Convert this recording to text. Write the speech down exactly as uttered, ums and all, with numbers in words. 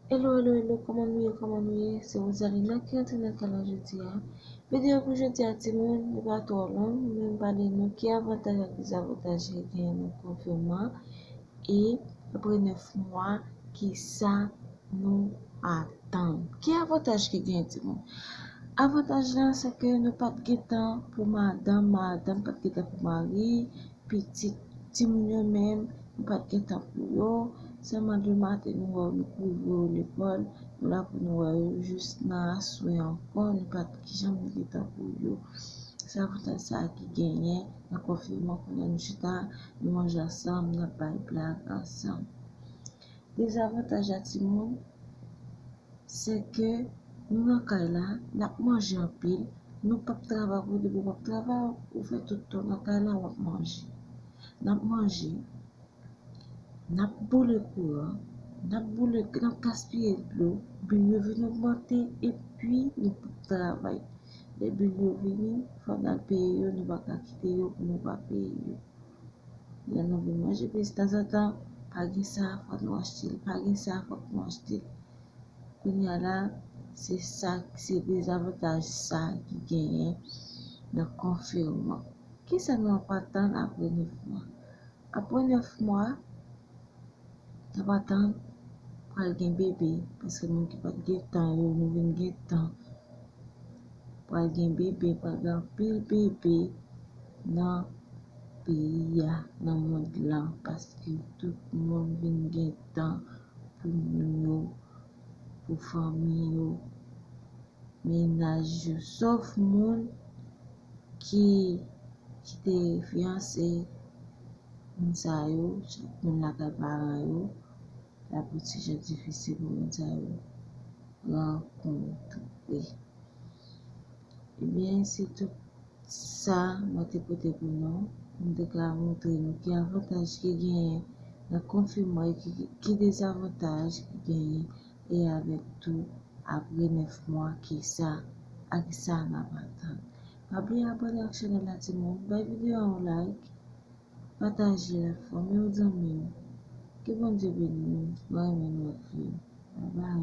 Hello, hello, hello, kòman nou ye, kòman nou ye? Se Rosalina ki antre nan kay la jodi a. Videyo pou jodi a, timoun, li pa twò long, men m pale nou ki avantaj ak dezavantaj ki genyen nan konfineman e apre nèf mwa, ki sa nou atann. Ki avantaj ki genyen, timoun? Avantaj la, se ke nou pa t gen tan pou madanm, madanm pa t gen tan pou mari, pitit, timoun yo menm, nou pa t gen tan pou yo. Sèlman lematen, nou wè yo, nou kouvri yo lekòl, nou la pou nou wè yo jis nan aswè ankò, nou pa t janm gen tan pou yo. Se avantaj sa a ki genyen nan konfineman, kounye a nou chita, nou manje ansanm, n ap bay blag ansanm. Dezavantaj la, timoun, se ke nou nan kay la, n ap manje anpil, nou p ap travay, pou depi w p ap travay, ou fè tout tan w nan kay la, w ap manje. N ap manje, n ap boule kouran, n ap boule, n ap gaspiye dlo, bil yo vin ogmante, epi nou p ap travay. Lè bil yo vini, fò n al peye yo, nou pa ka kite yo pou nou pa peye yo. Lè nou vin manje plis tanzantan, pa gen sa, fòk nou achte l, pa gen sa, fòk nou achte l. Kounye a la, se sa, se dezavantaj sa ki genyen nan konfineman. Kisa nou ap atann apre nèf mwa? Apre nèf mwa, n ap atann pral gen bebe, paske moun ki pa t gen tan yo, nou vin gen tan. Pral gen bebe, pral gen anpil bebe nan peyi a, nan mond lan, paske tout moun vin gen tan pou moun yo, pou fanmi yo, mennaj yo, sòf moun ki, ki te fiyanse, moun sa yo, chak moun lakay paran yo, l ap yon ti jan difisil pou moun sa yo rankontre. Ebyen, se tout sa mwen te pote pou nou, pou m te ka montre nou ki avantaj ki genyen nan konfineman e ki, ki dezavantaj ki genyen, e avèk tou apre nèf mwa, ki sa, a ki sa n ap atann. Pa bliye abòne ak chanèl la, timoun, bay videyo a yon like, pataje l ak fanmi w, zanmi w. Ke Bondye beni nou, mwen renmen nou anpil. Babay.